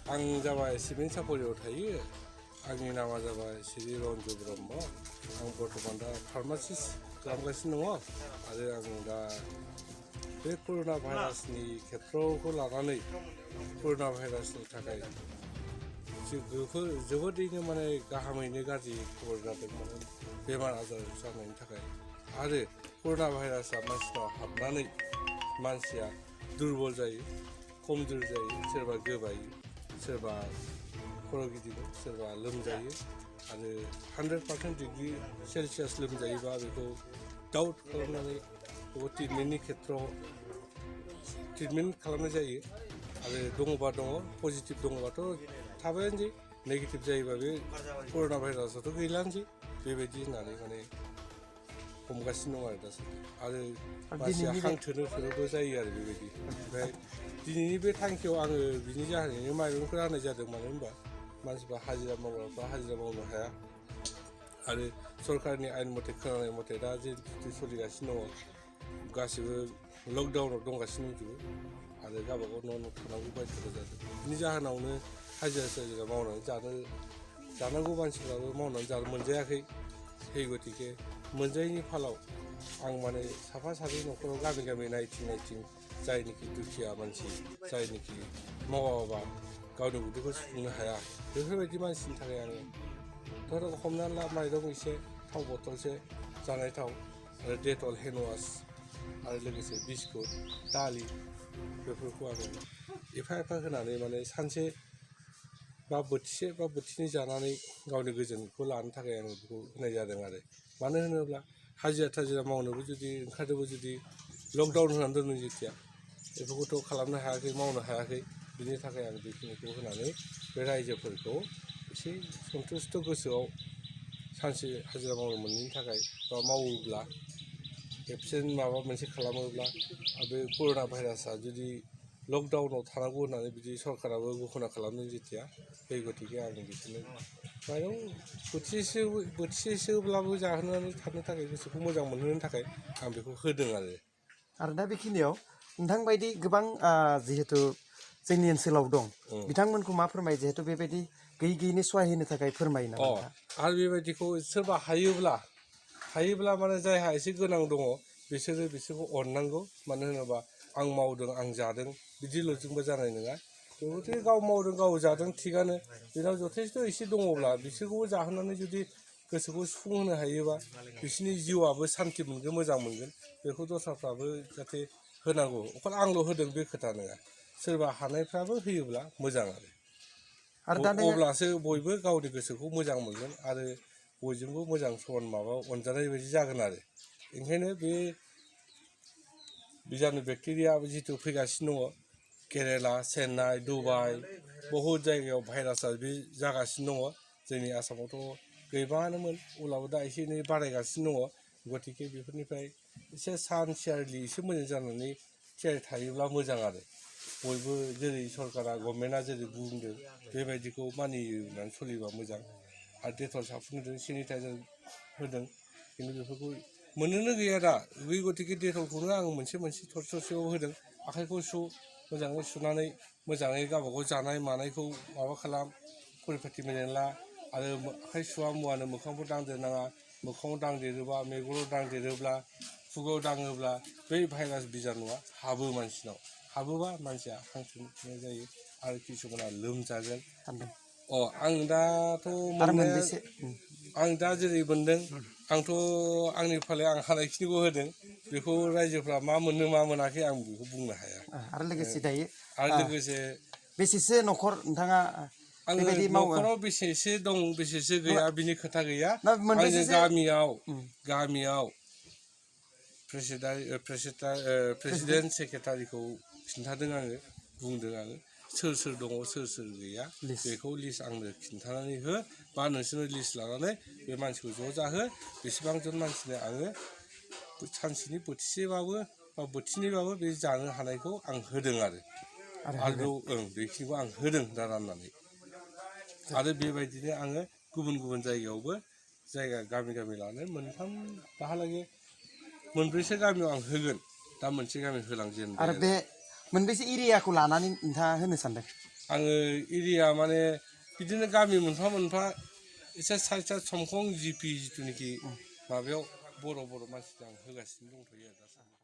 आं जाबाय सिमेन्ट सापरियाव थायो। आंनि नामा जाबाय श्री रन्जु ब्रह्म। आं बर्थमान दा फार्मासिस्ट खालामगासिनो दङ आरो आं दा बे कर'ना भाइरासनि खेथ्र'खौ लानानै कर'ना भाइरासनि थाखाय जोबोदैनो माने गाहामैनो गाज्रि खबर जादों माने बेमार आजार जानायनि थाखाय आरो कर'ना भाइरासआ मानसिनाव हाबनानै मानसिया दुरबल जायो, खमजोर जायो, सोरबा गोबायो, सोरबा खर' गिदिङो, सोरबा लोमजायो आरो 100% डिग्री सेलसियास लोमजायोबा बेखौ डाउट खालामनानै बेखौ ट्रिटमेन्टनि खेथ्रआव ट्रिटमेन्ट खालामनाय जायो आरो दङबा दङ, पजिटिभ दङबाथ' थाबायानोसै, नेगेटिभ जायोबा बे कर'ना भाइरासआथ' गैलानोसै बेबायदि होननानै माने हमगासिनो दं आरो दासान्दि आरो मानसिया हां थोनो थोनोबो जायो आरो बेबायदि। ओमफ्राय दिनैनि बे थांखियाव आङो बिनि जाहोनैनो माइरंखौ राननाय जादों। मानो होनबा मानसिफ्रा हाजिरा मावग्राफ्रा हाजिरा मावनो हाया आरो सरकारनि आयेन मथे खोनानाय मथे दा जिथु सोलिगासिनो दङ गासिबो लकडाउनाव दंगासिनो दंजोबो आरो गावबागाव न' थानांगौ बायध' जादों। बिनि जाहोनावनो हाजिरा मावनानै जानांगौ मानसिफ्राबो मावनानै जानो मोनजायाखै। সেই गतिके मोनजायैनि फालाव आं माने साफा सानै न'खराव गामि गामि नायथिं जायनिखि दुखिया मानसि, जायनिखि मावाबा गावनि उदैखौ सुफुंनो हाया, बेफोरबायदि मानसिनि थाखाय आङो धर हमनानै ला माइरं एसे, थाव बथलसे, जानाय थाव आरो डेटल हेन्डवास आरो लोगोसे बिस्कुट, दालि बेफोरखौ आङो एफा एफा होनानै माने सानसे बा बोथिसे बा बोथिनै जानानै गावनि गोजोनखौ लानो थाखाय आङो बेखौ होनाय जादों आरो। मानो होनोब्ला हाजिरा थाजिरा मावनोबो जुदि ओंखारनोबो जुदि लकडाउन होनानै दोनदों जेथिया बेफोरखौथ' खालामनो हायाखै, मावनो हायाखै। बिनि थाखाय आं बेखिनिखौ होनानै बे रायजोफोरखौ एसे सन्थुस्थ' गोसोआव सानसे हाजिरा मावनो मोनैनि थाखाय बा मावोब्ला एबसेन्ट माबा मोनसे खालामोब्ला बे कर'ना भाइरासआ जुदि लकडाउनाव थानांगौ होननानै बिदि सरकाराबो घोषणा खालामदों जेथिया, बे गतिके आं बिसोरनो माइरं बोथिसेसोब्लाबो जाहोनानै थानो थाखाय गोसोखौ मोजां मोनहोनो थाखाय आं बेखौ होदों आरो दा बेखिनियाव नोंथां बायदि गोबां जिहेतु जोंनि ओनसोलाव दं बिथांमोनखौ मा फोरमाय जिहेतु बेबायदि गैयैनो सहाय होनो थाखाय फोरमायो नामा? आरो बेबायदिखौ सोरबा हायोब्ला माने जायहा एसे गोनां दङ बिसोरखौ अननांगौ। मानो होनोबा आं मावदों, आं जादों बिदिल'जोंबो जानाय नङा। बेबोथ' गाव मावदों, गाव जादों थिगानो, बेनाव जथेस्थ' एसे दङब्ला बिसोरखौबो जाहोनानै जुदि गोसोखौ सुफुंहोनो हायोबा बिसोरनि जिउआबो सान्थि मोनगोन, मोजां मोनगोन। बेखौ दस्राफ्राबो जाहाथे होनांगौ। अखल आंल' होदों बे खोथा नङा, सोरबा हानायफ्राबो होयोब्ला मोजां आरो अब्लासो बयबो गावनि गोसोखौ मोजां मोनगोन आरो बयजोंबो मोजां समान माबा अनजानाय बायदि जागोन आरो। ओंखायनो बे बिजानु बेक्टेरिया जिथु फैगासिनो दङ केरेला, चेन्नाइ, दुबाइ बहुद जायगायाव भाइरासआ बे जागासिनो दङ। जोंनि आसामावथ' गैबाङानोमोन, अब्लाबो दा एसे एनै बारायगासिनो दङ। गतिके बेफोरनिफ्राय एसे सानसियारलि एसे मोजां जानानै थियारि थायोब्ला मोजां आरो। बयबो जेरै सरकारा गभर्नमेन्टआ जेरै बुंदों बेबायदिखौ मानियो होननानै सोलिबा मोजां आरो डेटल साफुन होदों, सेनिटाइजार होदों, खिन्थु बेफोरखौ मोननोनो गैया दा। बे गतिके डेटलखौनो आं मोनसे थरसेयाव होदों। आखाइखौ मोजाङै सुनानै मोजाङै गावबागाव जानाय मानायखौ माबा खालाम, परिपाटि मोजाङै ला आरो आखाइ सुवा मुवानो मोखांखौ दांदेरनाङा। मोखाङाव दांदेरोबा, मेगनाव दांदेरोब्ला, खुगायाव दाङोब्ला बै भाइरास बिजानुआ हाबो मानसिनाव। हाबोबा मानसिया हां थोनो जायो आरो किसुमाना लोमजागोन। आं दाथ' मोननाया आं दा जेरै मोनदों आंथ' आंनि फालायाव आं हानायखिनिखौ होदों। बेखौ रायजोफ्रा मा मोननो मा मोनाखै आं बेखौ बुंनो हाया। आरो लोगोसे दायो बेसेसो न'खर नोंथाङा बेबायदि मावो? न'खराव बेसेसो दं बेसेसो गैया बिनि खोथा गैया। आंनि गामियाव प्रेसिडेन्ट सेक्रेटारिखौ खिन्थादों आङो, बुंदों आङो सोर सोर दङ सोर सोर गैया बेखौ लिस्ट आंनो खिन्थानानै हो, बा नोंसोरनो लिस्ट लानानै बे मानसिखौ ज' जाहो। बेसेबांजन मानसिनो आङो सानसेनि बोथिसेबाबो बा बोथिनैबाबो बे जानो हानायखौ आं होदों आरो बेखिनिखौ आं होदों दा राननानै। आरो बेबायदिनो आङो गुबुन गुबुन जायगायावबो गामि लानानै मोनथाम दाहालागै मोनब्रैसो गामियाव आं होगोन। दा मोनसे गामि होलांजेनबाय आरो बे मोनबेसे एरियाखौ लानानै नोंथाङा होनो सानदों? आङो एरिया माने बिदिनो गामि मोनफा मोनफा एसे साइड साइड समखं जिपि जिथुनिखि माबायाव बर' मानसिजों आं होगासिनो दंथ'यो आरो दासान्दि